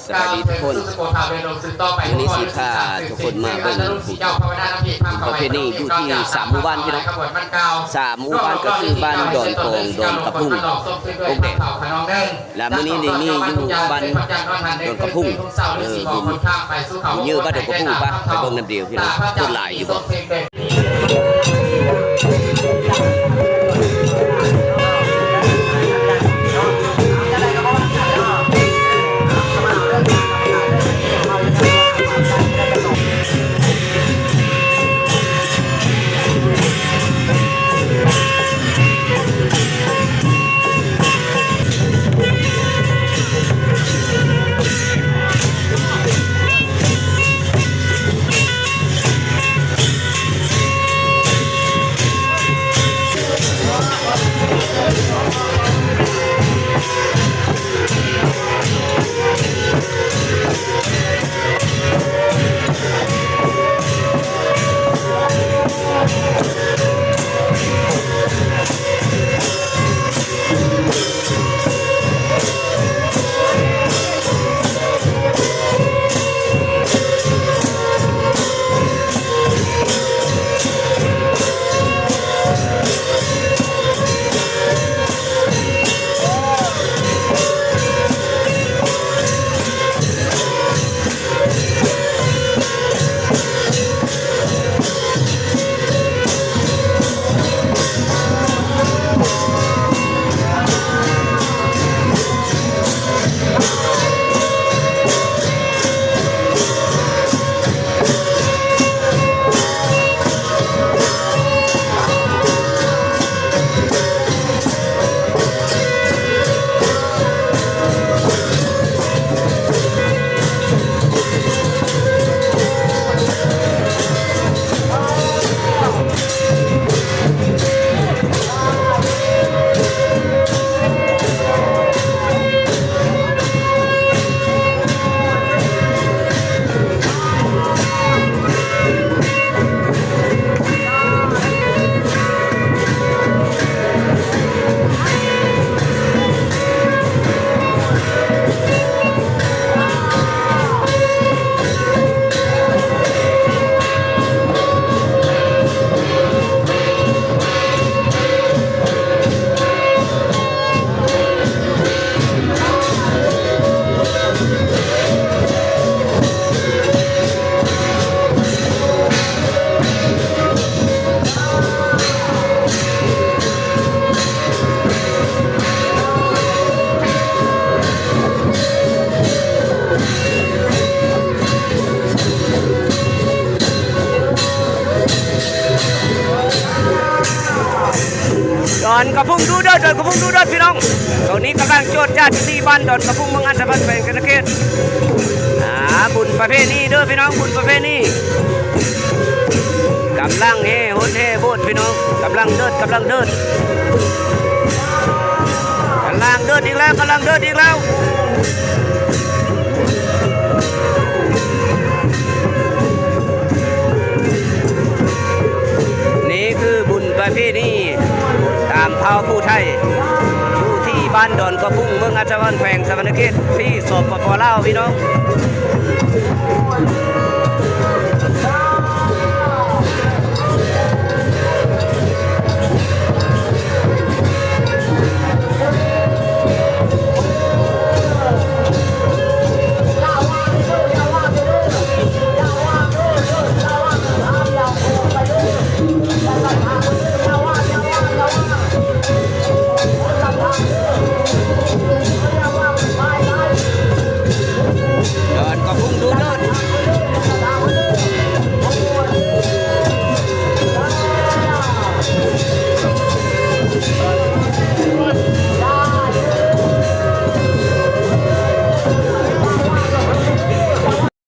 ສະບາຍດີທຸກຄົນ, ມື້ນີ້ຊິພາທຸກຄົນມາເບິ່ງບຸນປະເພນີຢູ່ທີ່ສາມໝູ່ບ້ານພີ່ນ້ອງ, ສາມໝູ່ບ້ານກໍຄືບ້ານດອນກອງ, ດອນກະພຸງ, ກົກແດງ. ແລະມື້ນີ້ນີ້ມີຢູ່ບ້ານດອນກະພຸງ, ເອີ ບຸນ ບຸນເຍີບ້ານດອນກະພຸງ, ປະ ໄປເບິ່ງນຳດຽວພີ່ນ້ອງ, ຄົນຫຼາຍຢູ່ບໍ່? ດອນກະພຸງດຸເດີດ, ດອນກະພຸງດຸເດີດພີ່ນ້ອງ. ຕອນນີ້ກຳລັງໂຈດຈາດຢູ່ທີ່ບ້ານດອນກະພຸງ ເມືອງອັດສະພຳ ແຂວງສະຫວັນນະເຂດ. ອ່າ ບຸນປະເພນີເດີພີ່ນ້ອງ, ບຸນປະເພນີ. ກຳລັງແຫ່ຫົນແຫ່ໂບດພີ່ນ້ອງ, ກຳລັງເດີດ, ກຳລັງເດີດ, ກຳລັງເດີດອີກແລ້ວ, ກຳລັງເດີດອີກແລ້ວ. ນີ້ຄືບຸນປະເພນີຕາມເຜົ່າຜູ້ໄທ ຢູ່ທີ່ບ້ານດອນກະພຸງ ເມືອງອັດສະພຳ ແຂວງສະຫວັນນະເຂດ ທີ່ ສປປ ລາວ ພີ່ນ້ອງ. ດອນກະພຸງດຸເດີດ.